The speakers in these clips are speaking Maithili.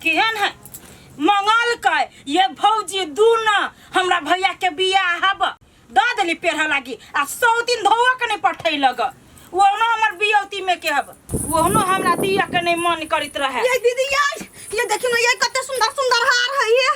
केहन है मंगल ये भौजी दू न हमरा भैया के बियाह हब दऽ देली पेढ़ लागी आ सौ दिन धोआ के नहीं पठै लग ओहनो हमर बियौती में के हब ओहनो हमरा दिया के नहीं मन करत रहे। ये दीदी ये देखियो ना, ये कते सुंदर सुंदर हार है ये।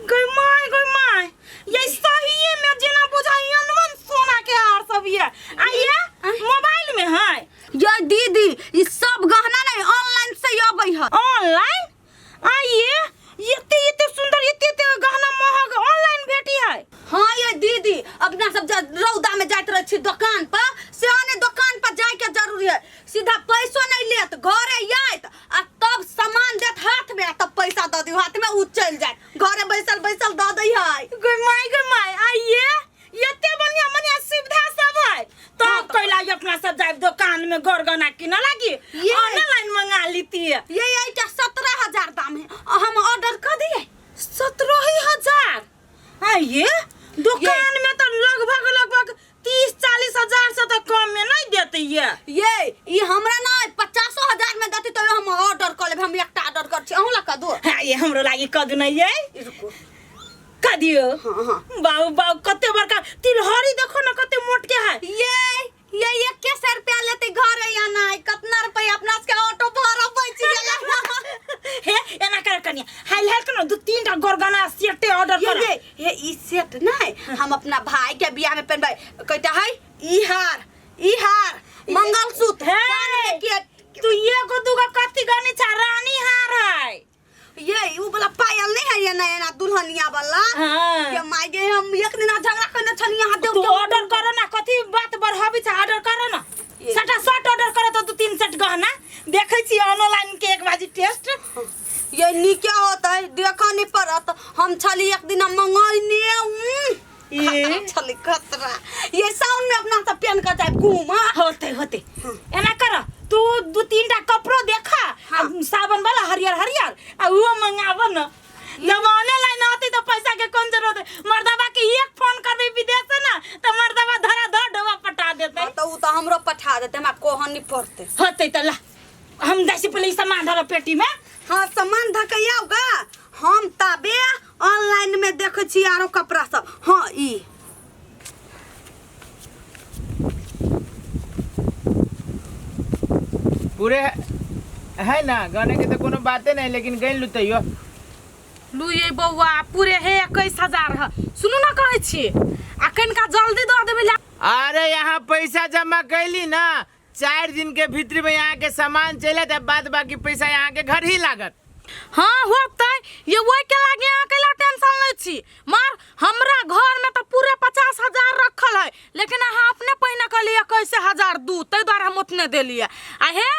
गई my, गई my, ये सही में जेना बुझाई अनवन सोना के हार सब ये आ ये मोबाइल में है। ये दीदी ये सब गहना नहीं ऑनलाइन से अबै है। ऑनलाइन? आ ये एते एते सुंदर एते एते गहना महग ऑनलाइन भेटी है। हाँ ये दीदी अपना सब रौदा में जाइत रहे छी दुकान पर, से आने दुकान पर जाए के जरूरी है, सीधा पैसो नहीं लेत, घरे आयत आ तब सामान देत हाथ में आ तब पैसा दऽ दियौ हाथ में, उ चलि जायत घरे बैसल बैसल दऽ दै है। गई my, गई my, आ ये एते बढ़िया बढ़िया सुविधा सब है तब हाँ तो। कैला अपना सब जाए दुकान में गरगना किन लागी ये। ऑनलाइन मंगा लीती है। ये एकटा 17,000 दाम है आ हम ऑर्डर कर दिए। 17,000? आ ये दुकान में तो लगभग लगभग 30-40 हजार से तो कम में नहीं देते ये। ये हमरा ना 50,000 में देते तो हम ऑर्डर कर लेब, हम एकटा ऑर्डर कर छी, अहूँ ला कर दो। हाँ, ये हमरो लागी कर दू ना ये। रुको। कर दियो। हाँ, हाँ। बाबू, बाबू, कते बड़का तिलहरी देखो ना कते मोट के है। ये 21 रुपया लेते घर या ना, कतना रुपया अपना सबके ऑटो भाड़ा बच गेल। हे, एना कर कनिया, हाल हाल के ना 2-3 टा गरगना सेटे ऑर्डर ये, कर। ये, ये, ई सेट नहीं, हम अपना भाई के बियाह में पहनबै। कहता है, ई हार, ई हार, मंगलसूत्र, हे, कान में के तू एगो दूगो कथी गनी छा, रानी हार है। ये उ वाला पायल नहीं है ये नया नया दुल्हनिया वाला। हाँ। के my गे, हम एक दिन झगड़ा करने छली यहाँ देव तू के ऑर्डर करो ना, कथी बात बढ़ाबी छा, ऑर्डर करो ना। ये। सटा सट ऑर्डर करो तो 2-3 सेट गहना देखै छी ऑनलाइन के एक बाजी टेस्ट। ये नीके होता है, देखा नहीं पड़त। हम छली एक दिन मंगैने, ये। खतरा छली, खतरा। ये साउंड में अपना सब पेन कर जाए घूम, हाँ। होते, होते। एना कर, तू 2-3 टा कपड़ो देखा, हाँ। आ सावन वाला हरियर हरियर, आ वो मंगाबो न। जब ऑनलाइन आती तो पैसा के कौन जरूरत है? मर्दबा के एक फोन करबे विदेश से ना, तो मर्दबा धरा धर डोबा पटा देते। हाँ, तो उ तो हमरो पठा देते, हमरा कोहन नहीं पड़ते। होते तो ला, हम जैसे पहले सामान धरा पेटी में। हाँ, सामान धकैया होगा। हम तबे ऑनलाइन में देखै छी आरो कपड़ा सब। हाँ, ई। पूरे है ना, गने के तो कोनो बाते नहीं, लेकिन गइन लू तैयो। लू ये बौआ, पूरे है 21,000 है। सुनू ना कहै छी, आ कनिका जल्दी दऽ देबै ला। अरे यहाँ पैसा जमा कैली ना, 4 दिन के भीतर में यहाँ के सामान चले त बाद बाकी पैसा यहाँ के घर ही लागत। हाँ होतै, ये ओहि के लागे अहाँ कैला टेंशन लै छी। मार हमरा घर में तो पूरे 50,000 रखल है, लेकिन अहाँ अपने पहिने कहलियै 21,000 दू, ताहि दुआरे हम ओतने देलियै। आ हे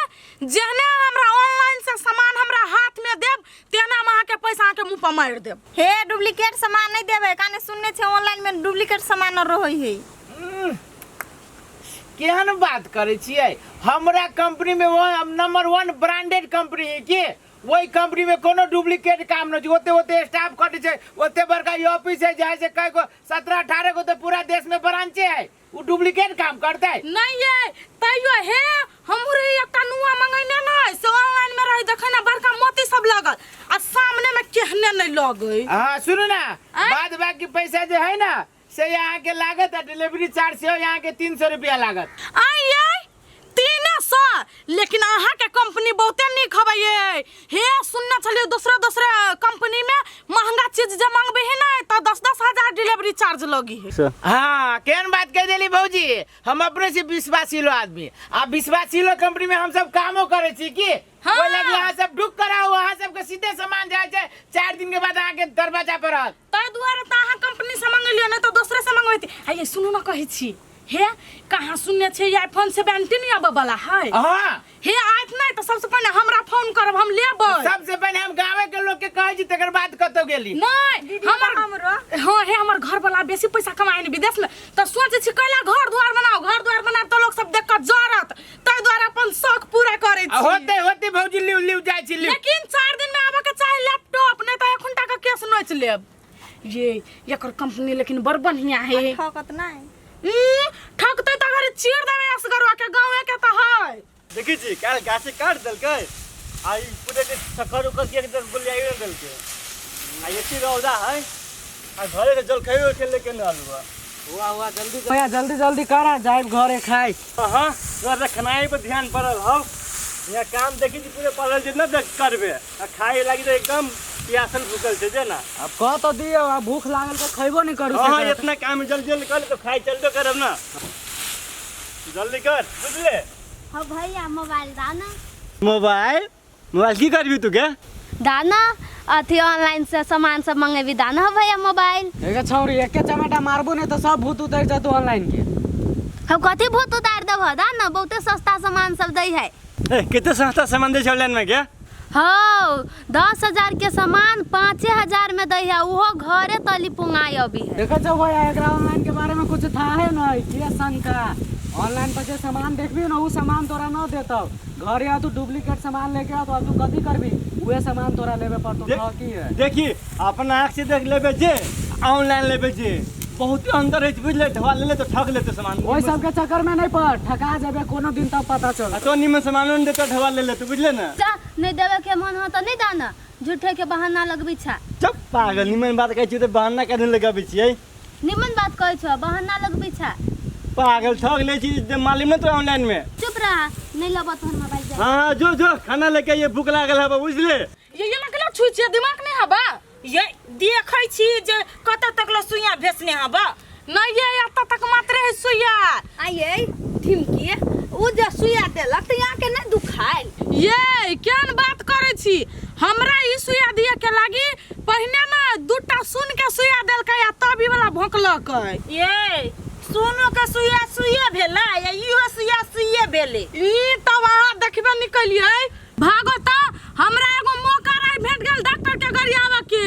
जेहने हमरा ऑनलाइन से सामान हमरा हाथ में देब तेहने हम अहाँके पैसा अहाँके मुँह पर मारि देब। हे डुप्लीकेट सामान नहीं देबै, काने सुनने छै ऑनलाइन में डुप्लीकेट सामान रहै है। केहन बात करै छियै, हमरा कंपनी में वो हम नंबर 1 ब्रांडेड कंपनी है के, वही कंपनी में कोनो डुप्लीकेट काम नहीं छै, ओते ओते स्टाफ कटै छै, ओते बड़का ई ऑफिस है जाय से कई गो 17-18 गो तो पूरा देश में ब्रांचे है, उ डुप्लीकेट काम करतै। नहीं ये तैयो हे हमहूँ रही एकटा नुआ मंगैने नै, से ऑनलाइन में रही देखै ना बड़का मोती सब लगल आ सामने में केहने नहीं लगै। हाँ सुनू ना, आँय? बाद बाकी पैसा जे है ना से यहाँ के लागत आ डिलीवरी चार्ज से यहाँ के 300 रुपया लागत। आइ ये 300, लेकिन अहाँ के कंपनी बहुते नीक हबै ये। हे सुनने छलियै दोसरा दोसरा कंपनी में महंगा चीज जे मंगबे है ना तो 10-10 हजार डिलीवरी चार्ज लगी है। हाँ केहन बात कह देली भौजी, हम अपने से विश्वासीलो आदमी, आ विश्वासीलो कंपनी में हम सब कामो करे छी की। हाँ। ओहि लगे अहाँ सब ढुक कराउ, अहाँ सबके सीधे सामान जाइ छै, 4 दिन के बाद अहाँ के दरवाजा पर रहत। ताहि दुआरे तऽ अहाँ कंपनी से मंगेलियै, नहि तऽ दोसरे से मंगबैती। आ ये सुनू ना कहै छी, हे कहाँ सुनने छै आईफोन 17 आबऽ वाला है। हाँ। हे आयत नहि तऽ सबसे पहिने हमरा फोन करब, हम लेबै। सबसे पहिने हम गाँवे के लोग के कहै छी, तकर बाद कतौ गेली। नहि, दीदी, हमर हमरो। हाँ, हे हमर घर वाला बेसी पैसा कमाए ने विदेश में, तऽ सोचै छी कैला घर द्वार बनाउ, घर द्वार बनाब तऽ लोग सब देख कऽ जरत, ताहि दुआरे अपन शौक पूरा करै आ छी। होते होते भौजी लिउ लिउ जाइ छी लिउ। लेकिन 4 दिन में आबऽ के चाही लैपटॉप, नहि तऽ एखुनटा के केस नोचि लेब। ये एकर कंपनी लेकिन बड़ बढ़िया है। ठकत नहि। ठकतै तऽ अगर चीर देबै असगरवा के, गाँवे के तऽ है। देखै छी काल्हि गाछे काटि देलकै आ ई पूरे के छक्कर उक्कर के एकदम गोलियाइयो नहि देलकै आ एते रौदा है आ घरे से जलखैयो के लेके न आलू है। हुआ हुआ जल्दी भैया जल्दी जल्दी कर जाइब घरे खाइ। हाँ तोरा तऽ खेनाइ पर ध्यान पड़ल हौ। यहाँ काम देखी छी पूरे पड़ल छै, न देख करबे आ खाए लागी तऽ एकदम प्यासल भूखल छै जे ना। अब कह तो दियौ, अब भूख लागल तऽ खैबो नहीं करू। हाँ हाँ इतना काम जल्दी जल्दी कर ले तो खाई चलते करब ना, जल्दी कर बुझले। हाँ भैया मोबाइल दाना। मोबाइल मोबाइल की करबी तू के? दाना अथी ऑनलाइन से सामान सब मंगेबी दाना हो भैया मोबाइल। एगे छौरी एके चमेटा मारबो नहीं तो सब भूत उतर जतौ ऑनलाइन के। हम कथी भूत उतार देबह दाना, बहुते सस्ता सामान सब दै है। ए कते सस्ता सामान दै छै ऑनलाइन में के? हौ 10,000 के सामान 5,000 में दै है, उहो घरे तली पुंगाई अबी है। देखै छौ भैया एकरा ऑनलाइन के बारे में कुछ था है नहीं के शंका। ऑनलाइन पर जे सामान देखबी न उ सामान तोरा न देतौ, घरे आ तू डुप्लीकेट सामान लेके आ तो अब तू कथी करबी, उहे सामान तोरा लेबे पड़तौ। ठकी है। देखी अपन आँख से देख लेबे जे ऑनलाइन लेबे जे बहुत अंतर है बुझले, ढवा लेले तो ठक लेते सामान। ओहि सब के चक्कर में नहीं पड़, ठका जेबे कोनो दिन तब पता चल। आ तो निमन सामान नहीं देते ढवा ले लेते बुझले ना। जा नहीं देवे के मन हो तो नहीं दाना, झूठे के बहाना लगबी छा। चुप पागल, निमन बात कहै छी त बहाना कथी लगाबै छियै? निमन बात कहै छौ बहाना लगबी छा। पागल ठग ले छी जे मालूम न तो ऑनलाइन में। चुप रहा नहीं लेबो तोहर मोबाइल जा। हाँ हाँ जो जो खाना लेके ये भूख लागल है बुझले। ये ना केना छुइ छियै, दिमाग नहीं हबा? ये देखै छी जे कत तक ल सुइया भेसने हबा। नहीं ये एत तक मात्रे है सुइया। आइए ढिमकी उ जे सुइया देलक त यहाँ के नहीं दुखाइल। ये केहन बात करै छी, हमरा ई सुइया दिए के लागी पहिने ना दूटा सुन के सुइया देलकै आ तब ई वाला भोंकलकै। ये सुनो के सुइया सुइया भेलै या इहो सुइया सुइये भेलै? ई तब अहाँ देखबे निकलियै भागो त हमरा एगो मौका रहे भेट गेल डॉक्टर के गरियाबऽ के,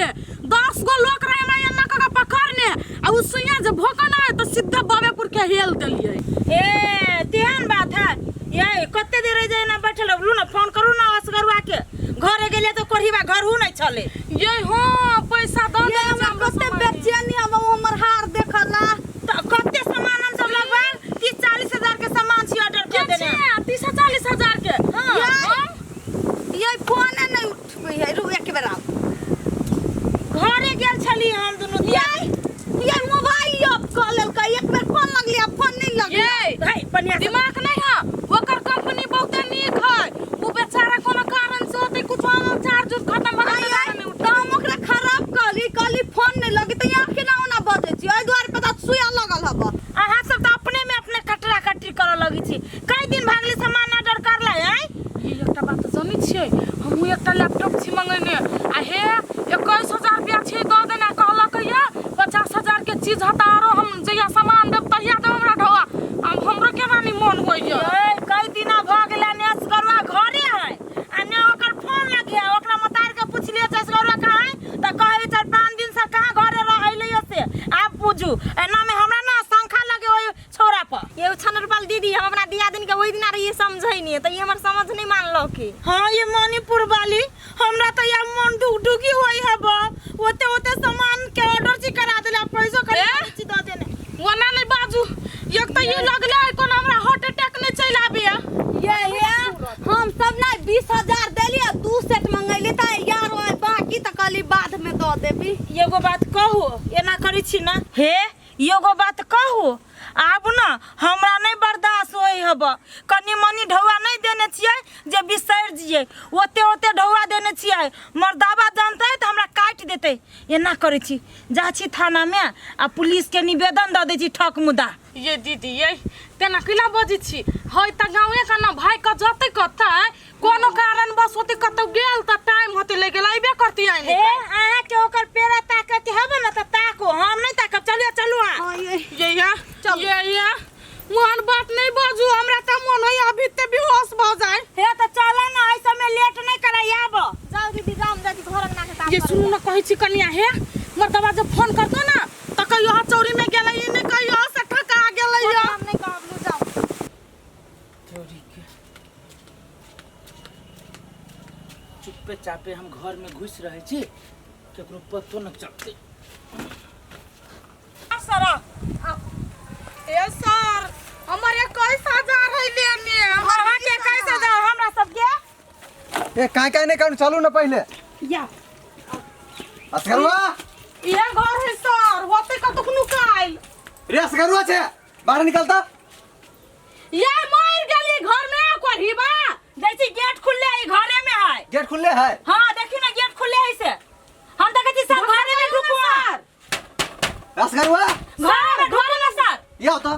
10 गो लोक रहे हमरा एना कऽ के पकड़ने आ उ सुइया जे भोंकना है त सीधे बबेपुर के हेल देलियै। ए तेहन बात है ये कते देर रह जाए ना बैठल रहलू ना, फोन करू ना असगरुआ के, घरे गेलियै तो कोढ़ीबा घर हु नहीं छले। ये हाँ पैसा दऽ ये देने हमरा हमरा कते सामान। बेचैनी हम हमर हार देखला। त कते सामान हम सब लगभग 30-40 हजार के सामान छी ऑर्डर कर के देने। छियै? 30-40 हजार के? हाँ। ये फोन नहीं उठबै है, रु एक बेर आउ। घरे गेल छली हम दुनू। ये मोबाइल ऑफ कऽ लेलकै, एक बेर फोन लगली आ फोन नहीं लगली। ये है बढ़िया दिमाग नहीं है, ओकर कंपनी बहुत नीक है, उ बेचारा कोनो कारण से होतै कुछ चार्ज उर्ज खत्म भऽ गेल आइ तऽ हम ओकरा खराब कहली, कहली फोन नहीं लगी तऽ यहाँ केना ओना बजै छी, एहि दुआरे पता सुइया लगल हब। अहाँ सब तऽ अपने में अपने कटरा कटरी करऽ लगै छी, कई दिन भागली सामान ऑर्डर करलै आइ। ये एकटा बात जनै छियै, हमहूँ एकटा लैपटॉप छी मंगेने आ हे 21,000 रुपया छियै दऽ देने, कहलक ये 50,000 के चीज हता आरो हम जहिया सामान देब तहिया देब हमरा ढौआ। आब हमरो केना नहि मन होइए। ए कई दिना भऽ गेलै ने असगरुआ घरे है आ ने ओकर फोन लगे, ओकरा मतार के पुछलियै जे असगरुआ कहाँ है तऽ कहै 4-5 दिन से कहाँ घरे रहलै से। आब पूजू एना में हमरा ना शंखा लगे ओहि छौड़ा पर। ये छनरपाल दीदी हम अपना दियादिन के ओहि दिना रहिए समझैनी त ई हमर समझ नहीं मानलक। हाँ ये मणिपुर वाली हमरा तो या मन डुगडुगी होई हब, ओते ओते सामान के ऑर्डर छी करा देला, पैसो करी छी the देने। ओना नहीं बाजू, एक त ई लगले है कोनो हमरा हार्ट अटैक नहीं चलि आबे। ये ये हम सब ना 20,000 देलिए 2 सेट मंगैली त यार ओइ बाकी त कहली बाद में the देबी। एगो बात कहू एना करै छी ना हे, एगो बात कहू आब ना हमरा नहीं बर्दाश्त होई हब, कनी मनी ढौआ नहीं देने छियै जे बिसरि जियै, ओते ओते ढौआ देने छियै, मर्दाबा जानतै तऽ हमरा काटि देतै। एना करै छी जा छी थाना में आ पुलिस के निवेदन दऽ दै छी ठक मुदा। ये दीदी ये तेना किला बजै छी, है तऽ गाँवे के ना भाई के जतै कतै कोनो कारण बस होतै कतौ गेल तऽ टाइम होतै ले गेल अइबे करती आइ। हे अहाँ के ओकर पेड़ा ताकऽ के हबे ना तऽ ताको, हम नहीं ताकब, चलिए चलू अहाँ। ये या ये या मोहन बात नहीं बाजू, हमरा तऽ मन होइए अभी ते बेहोश भऽ जाय। हे तऽ चल ना, एहि समय लेट नहीं कराइ आब। जाउ दीदी जाउ, हम जाइ छी घर अंगना के काम ये सुनू ना कहै छी कनिया, हे मर्दबा जब फोन करतो ना तऽ कहियो हा चौरी में गेलै, ई नहीं कहियो से ठका गेलै। हम नहीं कहब, लू जाउ। चोरी के चुप्पे चापे हम घर में घुस रहे छी, केकरो पतो न चलतै। सर ए सर हमर 21,000 है लेने। अहाँ के 21,000 ए काय काय नहीं कानू, चलू ना पहले। या। असगरुआ। इहे घर है सर, होते कतुक नुकाइल। रे असगरुआ छे, बाहर निकलता। ये मर गेली घर में कोढ़ीबा। जैसे गेट खुले है घरे में है। गेट खुले है? हां देखियो ना गेट खुले है से। हम त कहै छी सब घरे में ढुकू। असगरुआ घर में ढुकू ना सर। या होता।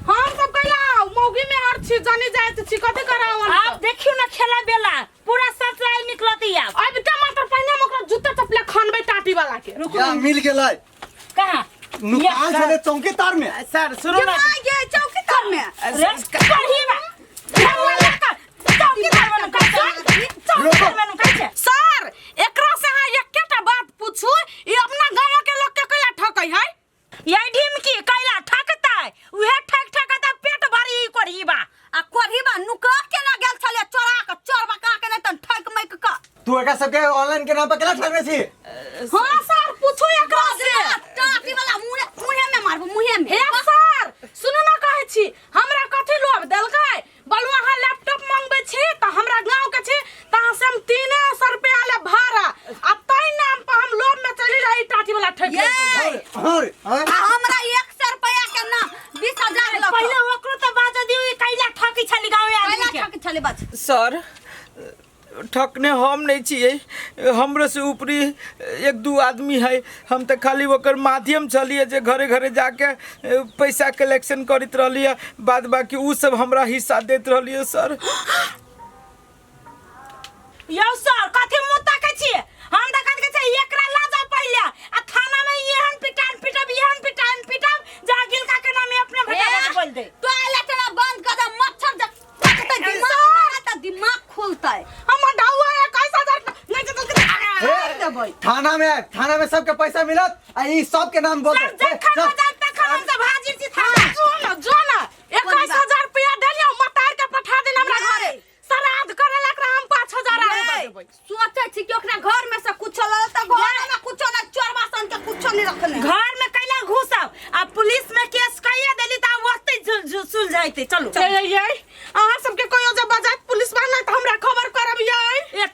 हम सब कैला मौगी में हर चीज जानी जाइत छी, कथि करावल। आप देखियो ना खेला बेला पूरा सच्चाई निकलती आप। अब त मात्र पहिने हम ओकरा जूता चप्पल खनबै टाटी वाला के। या मिल गेलै। कहां? नुकाल छले चौकी तार में। सर सुनो ना। ये चौकी तार में। पढ़ीबा। चौकी तार में नुकाल छै। चौकी तार में नुकाल छै। सर एकरा से अहाँ एकेटा बात पूछू, ई अपना गांव के लोग के कैला ठकै है? ये ढिमकी कैला ठकतै, उहे ठक ठकता पेट भरी ई कोढ़ीबा। आ कोढ़ीबा नुका केना गेल छले चोरा के, चोरबा का के नहीं तन ठक मैक का। तू एकरा सबके ऑनलाइन के नाम पर केना ठकने छी? हां सर पूछू एकरा से। टाटी वाला मुहे मुहे में मारबो, मुहे में। हे सर सुनू ना कहै छी, हमरा कथि लोभ देलकै? बलु अहाँ लैपटॉप मंगबै छी त हमरा गांव के छी त अहाँ से हम 300 रुपया ले भाड़ा, आ तै नाम पर हम लोभ में चलि रही टाटी वाला ठकि लेलकै। हां रे, हां। आ हमरा 100 रुपया के नाम 20000 लख। पहिले ओकरो त बाज दिउ ई कैला ठकी छली गांव आदमी कैला के। ठकी छली बच। सर ठकने हम नहीं छियै, हमरो से ऊपरी एक दू आदमी है, हम तो खाली ओकर माध्यम छलियै जे घरे घरे जाके पैसा कलेक्शन करैत रहलियै, बाद बाकी उ सब हमरा हिस्सा दैत रहलियै सर। यौ सर कथि मुँह ताकै छियै? हम त कथि कहै छियै एकरा लऽ जाउ पहिले आ थाना में एहन पिटान पिटब, एहन पिटान पिटब जा गिलका के नाम अपने फटाफट बोल दे। टॉयलेट ना बंद कर दे, मच्छर जब काटतै दिमाग त दिमाग खुलतै। हमर ढौआ 21000 नहीं त हे, थाना में, थाना में सबके पैसा मिलत आ ई सबके नाम बोलते। सर जखन बजात तखन हम सब हाजिर छी थाना। जो ना जो ना 21000 रुपया देलियौ मतार के पठा देन हमरा घरे। श्राद्ध करे ला एकरा हम 5000 आरो दऽ देबै। सोचै छी कि ओकरा घर में से कुछो लऽ त घर में कुछो ना, चोरबा सन के कुछो नहीं रखने। घर में कैला घुसब आ पुलिस में केस कइए देली त ओतै सुलझाइते। चलू ए ए अहाँ सबके कोइयो जब बजात पुलिस बा ना त हमरा खबर करब यै। ए